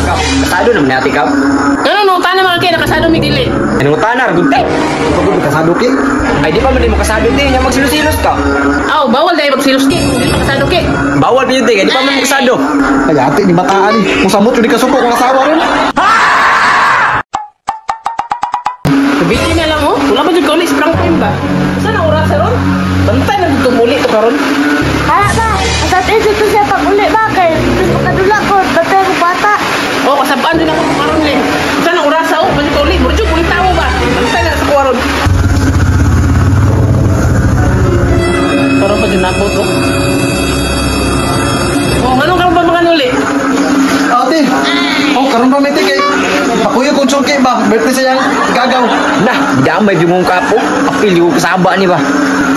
Kap, kasado naman ni ate, Kap. Ano no, tana mga kay nakasado mi dili. Anong tanar, gunti? Pagod kasado ki. Ay, di pa man din mo kasado, te. Nya magsilos-silos ka. Aw, bawal dahil magsilos ki. Dili pa kasado ki. Bawal pa yun, te. Di pa man mo kasado. Ay, ate ni bataan ni. Musamot yun di kasuko kung asawa ron. Kabiti na lang oh. Wala ba jud kauli sa prank time ba? Saan ang oras ron? Bantay na tumuli to karon. Hala ba? Ang sa atin dito siya pag uli ba? Kay bis makadula ko, bantay ko bata. Oh, kasabaan din ako karon le. Saan ang oras oh? Bantay kauli. Murjo uli tawo ba? Bantay na sa kuwaron. Karon pa jud nabot oh. Oh, nganong karon pa mga nuli? Ate. Oh, karon pa may kay. Pakuyo kung sungki ba? Birthday sa yang gagaw. Nah, damay yung mong kapo. Apil yung kasaba ni ba?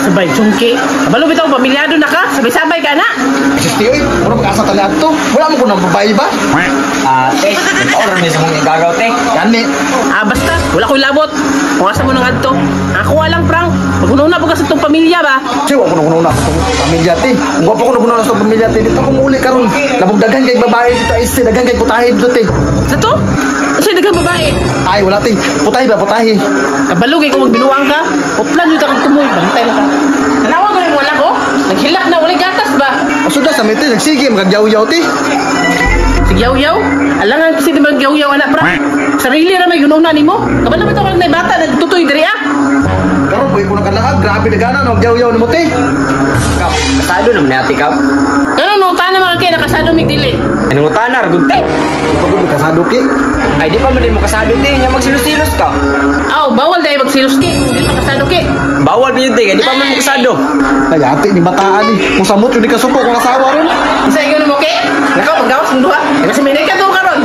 Sabay chungki. Kabalo bitaw pamilyado na ka? Sabay-sabay ka na. Sisti oy, mura mag-asa tali adto. Wala mo ko nang babae ba? Ate, nag-order may sa mong igagaw, te. Gani. Ah, basta, wala ko'y labot. Kung asa mo nang adto. Ako walang prank. Pag-una po ka sa itong pamilya ba? Siya, wa ko nang una sa pamilya te. Kung wa pa ko nang una sa pamilya te, dito ko muli karon. Labog daghan kay babae dito ay si daghan kay putahe dito te. Sa to? Sa daghang babae. Ay, wala te. Putahe ba putahe? Kabalo kay kung magbinuang ka, uplan yun kang tumoy. Bantay na ka. Tanawa ko rin wala ko. Naghilak na, walay gatas ba? Asuda sa mete nagsige magagyaw-yaw te. Sige, yaw-yaw. Alangan kasi di magyaw-yaw, anak pra. Sarili ra may gununa nimo. Kabalo ba ito kang bata nagtutoy diri ah? Karon ko nang kalaag, grabe na gana no yaw-yaw nimo te. Kap, kasado naman ni ate, Kap. Ano no, tana mga kay nakasado mig dili. Anong tanar, gunti? Pagod kasado ki. Ay, di pa man din mo kasado, te. Nya magsilos-silos ka. Aw, bawal dahil magsilos ki. Dili pa kasado ki. Bawal pa yun, te. Di pa man mo kasado. Ay, ate ni bataan ni. Musamot yun di kasuko kung asawa ron. Isa ingon mo ki. Nakaw paggawas ng duha. Kasi may ka to karon.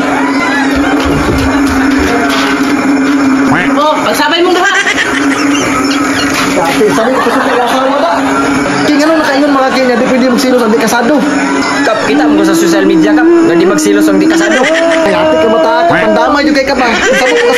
Oh, pagsabay mong duha. Ate, sabi ko kasuko kung asawa ba? King ano nakaingon mga kanya, di pwede magsilos ang di kasado. Kap, kita mo ko sa social media, Kap. Nga di magsilos ang di kasado. Ay, ate ka bataan ka, pandamay yung kay ka ba? Musamot kung